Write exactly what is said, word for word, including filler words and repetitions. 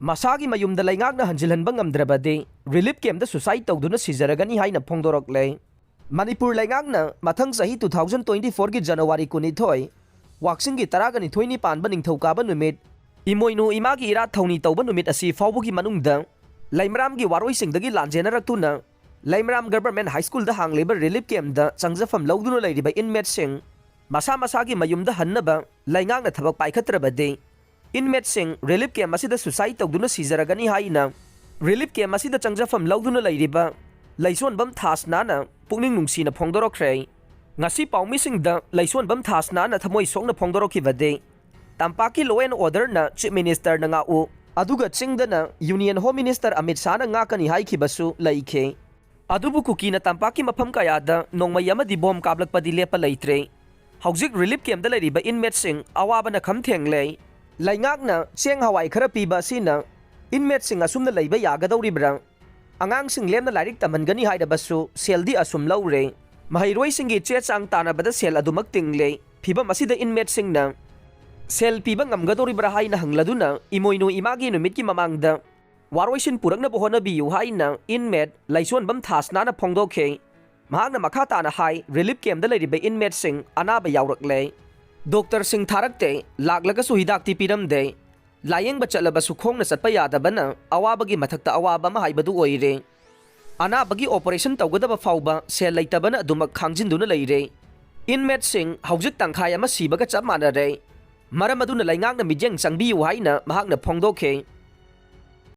ꯃꯁꯥꯒꯤ ꯃꯌꯨꯝꯗ ꯂꯩꯉꯥꯛꯅ ꯍꯟꯖꯤꯜꯍꯟꯕ ꯉꯝꯗ꯭ꯔꯕꯗꯤ ꯔꯤꯂꯤꯐ ꯀꯦꯝꯗ ꯁꯨꯁꯥꯏꯗ ꯇꯧꯗꯨꯅ ꯁꯤꯖꯔꯒꯅꯤ ꯍꯥꯏꯅ ꯐꯣꯡꯗꯣꯔꯛꯂꯦ꯫ ꯃꯅꯤꯄꯨꯔ ꯂꯩꯉꯥꯛꯅ ꯃꯊꯪ ꯆꯍꯤ two thousand twenty four ꯒꯤ January ꯀꯨꯟꯅꯤꯊꯣꯏ, ꯋꯥꯛꯆꯤꯡꯒꯤ ꯇꯔꯥꯒ ꯅꯤꯊꯣꯏꯅꯤ ꯄꯥꯟꯕ ꯅꯤꯡꯊꯧꯀꯥꯕ ꯅꯨꯃꯤꯠ, ꯏꯃꯣꯏꯅꯨ ꯏꯃꯥꯒꯤ ꯏꯔꯥꯠ ꯊꯧꯅꯤ ꯇꯧꯕ ꯅꯨꯃꯤꯠ ꯑꯁꯤ ꯐꯥꯎꯕꯒꯤ ꯃꯅꯨꯡꯗ ꯂꯩꯃꯔꯥꯝꯒꯤ ꯋꯥꯔꯣꯏꯁꯤꯡꯗꯒꯤ ꯂꯥꯟꯖꯦꯟꯅꯔꯛꯇꯨꯅ ꯂꯩꯃꯔꯥꯝ Government High School ꯗ ꯍꯥꯡꯂꯤꯕ ꯔꯤꯂꯤꯐ ꯀꯦꯝꯗ ꯆꯪꯖꯐꯝ ꯂꯧꯗꯨꯅ ꯂꯩꯔꯤꯕ ꯏꯟꯃꯦꯠꯁꯤꯡ ꯃꯁꯥ ꯃꯁꯥꯒꯤ ꯃꯌꯨꯝꯗ ꯍꯟꯅꯕ ꯂꯩꯉꯥꯛꯅ ꯊꯕꯛ ꯄꯥꯏꯈꯠꯇ꯭ꯔꯕꯗꯤ ꯏꯟꯃꯦꯠꯁꯤꯡ ꯔꯤꯂꯤꯐ ꯀꯦꯝ ꯑꯁꯤꯗ ꯁꯨꯁꯥꯏꯗ ꯇꯧꯗꯨꯅ ꯁꯤꯖꯔꯒꯅꯤ ꯍꯥꯏꯅ ꯔꯤꯂꯤꯐ ꯀꯦꯝ ꯑꯁꯤꯗ ꯆꯪꯖꯐꯝ ꯂꯧꯗꯨꯅ ꯂꯩꯔꯤꯕ ꯂꯩꯁꯣꯟꯕꯝ ꯊꯥꯁꯅꯥꯅ ꯄꯨꯛꯅꯤꯡ ꯅꯨꯡꯁꯤꯅ ꯐꯣꯡꯗꯣꯔꯛꯈ꯭ꯔꯦ꯫ ꯉꯁꯤ ꯄꯥꯎꯃꯤꯁꯤꯡꯗ ꯂꯩꯁꯣꯟꯕꯝ ꯊꯥꯁꯅꯥꯅ ꯊꯃꯣꯏ ꯁꯣꯛꯅ ꯐꯣꯡꯗꯣꯔꯛꯈꯤꯕꯗꯤ ꯇꯝꯄꯥꯛꯀꯤ law and order ꯅ Chief Minister ꯅ ꯉꯥꯛꯎ, ꯑꯗꯨꯒ ꯆꯤꯡꯗꯅ Union Home Minister ꯑꯃꯤꯠ ꯁꯥꯍꯅ ꯉꯥꯛꯀꯅꯤ ꯍꯥꯏꯈꯤꯕꯁꯨ ꯂꯩꯈꯤ꯫ ꯑꯗꯨꯕꯨ ꯀꯨꯀꯤꯅ ꯇꯝꯄꯥꯛꯀꯤ ꯃꯐꯝ ꯀꯌꯥꯗ ꯅꯣꯡꯃꯩ ꯑꯃꯗꯤ ꯕꯣꯝ ꯀꯥꯞꯂꯛꯄꯗꯤ ꯂꯦꯞꯄ ꯂꯩꯇ꯭ꯔꯦ꯫ ꯍꯧꯖꯤꯛ ꯔꯤꯂꯤꯐ ꯀꯦꯝꯗ ꯂꯩꯔꯤꯕ ꯏꯟꯃꯦꯠꯁꯤꯡ ꯑꯋꯥꯕꯅ ꯈꯝ ꯊꯦꯡꯂꯦ꯫ ꯂꯩꯉꯥꯛꯅ ꯆꯦꯡ ꯍꯋꯥꯏ ꯈꯔ ꯄꯤꯕ ꯑꯁꯤꯅ ꯏꯟꯃꯦꯠꯁꯤꯡ ꯑꯁꯨꯝꯅ ꯂꯩꯕ ꯌꯥꯒꯗꯧꯔꯤꯕ꯭ꯔꯥ? ꯑꯉꯥꯡꯁꯤꯡ ꯂꯦꯝꯅ ꯂꯥꯏꯔꯤꯛ ꯇꯝꯍꯟꯒꯅꯤ ꯍꯥꯏꯔꯕꯁꯨ ꯁꯦꯜꯗꯤ ꯑꯁꯨꯝ ꯂꯧꯔꯦ꯫ ꯃꯍꯩꯔꯣꯏꯁꯤꯡꯒꯤ ꯆꯦ ꯆꯥꯡ ꯇꯥꯟꯅꯕꯗ ꯁꯦꯜ ꯑꯗꯨꯃꯛ ꯇꯤꯡꯂꯦ꯫ ꯐꯤꯕꯝ ꯑꯁꯤꯗ ꯏꯟꯃꯦꯠꯁꯤꯡꯅ ꯁꯦꯜ ꯄꯤꯕ ꯉꯝꯒꯗꯧꯔꯤꯕ꯭ꯔꯥ ꯍꯥꯏꯅ ꯍꯪꯂꯗꯨꯅ ꯏꯃꯣꯏꯅꯨ ꯏꯃꯥꯒꯤ ꯅꯨꯃꯤꯠꯀꯤ ꯃꯃꯥꯡꯗ ꯋꯥꯔꯣꯏꯁꯤꯟ ꯄꯨꯔꯛꯅꯕ ꯍꯣꯠꯅꯕꯤꯌꯨ ꯍꯥꯏꯅ ꯏꯟꯃꯦꯠ ꯂꯩꯁꯣꯟꯕꯝ ꯊꯥꯁꯅꯥꯅ ꯐꯣꯡꯗꯣꯛꯈꯤ꯫ ꯃꯍꯥꯛꯅ ꯃꯈꯥ ꯇꯥꯅ ꯍꯥꯏ, ꯔꯤꯂꯤꯐ ꯀꯦꯝꯗ ꯂꯩꯔꯤꯕ ꯏꯟꯃꯦꯠꯁꯤꯡ ꯑꯅꯥꯕ ꯌꯥꯎꯔꯛꯂꯦ꯫ ꯗꯣꯛꯇꯔꯁꯤꯡ ꯊꯥꯔꯛꯇꯦ, ꯂꯥꯛꯂꯒꯁꯨ ꯍꯤꯗꯥꯛꯇꯤ ꯄꯤꯔꯝꯗꯦ꯫ ꯂꯥꯌꯦꯡꯕ ꯆꯠꯂꯕꯁꯨ ꯈꯣꯡꯅ ꯆꯠꯄ ꯌꯥꯗꯕꯅ ꯑꯋꯥꯕꯒꯤ ꯃꯊꯛꯇ ꯑꯋꯥꯕ ꯑꯃ ꯍꯥꯏꯕꯗꯨ ꯑꯣꯏꯔꯦ꯫ ꯑꯅꯥꯕꯒꯤ operation ꯇꯧꯒꯗꯕ ꯐꯥꯎꯕ ꯁꯦꯜ ꯂꯩꯇꯕꯅ ꯑꯗꯨꯃꯛ ꯈꯥꯡꯖꯤꯟꯗꯨꯅ ꯂꯩꯔꯦ꯫ ꯏꯟꯃꯦꯠꯁꯤꯡ ꯍꯧꯖꯤꯛ ꯇꯪꯈꯥꯏ ꯑꯃ ꯁꯤꯕꯒ ꯆꯞ ꯃꯥꯟꯅꯔꯦ꯫ ꯃꯔꯝ ꯑꯗꯨꯅ ꯂꯩꯉꯥꯛꯅ ꯃꯤꯠꯌꯦꯡ ꯆꯪꯕꯤꯌꯨ ꯍꯥꯏꯅ ꯃꯍꯥꯛꯅ ꯐꯣꯡꯗꯣꯛꯈꯤ꯫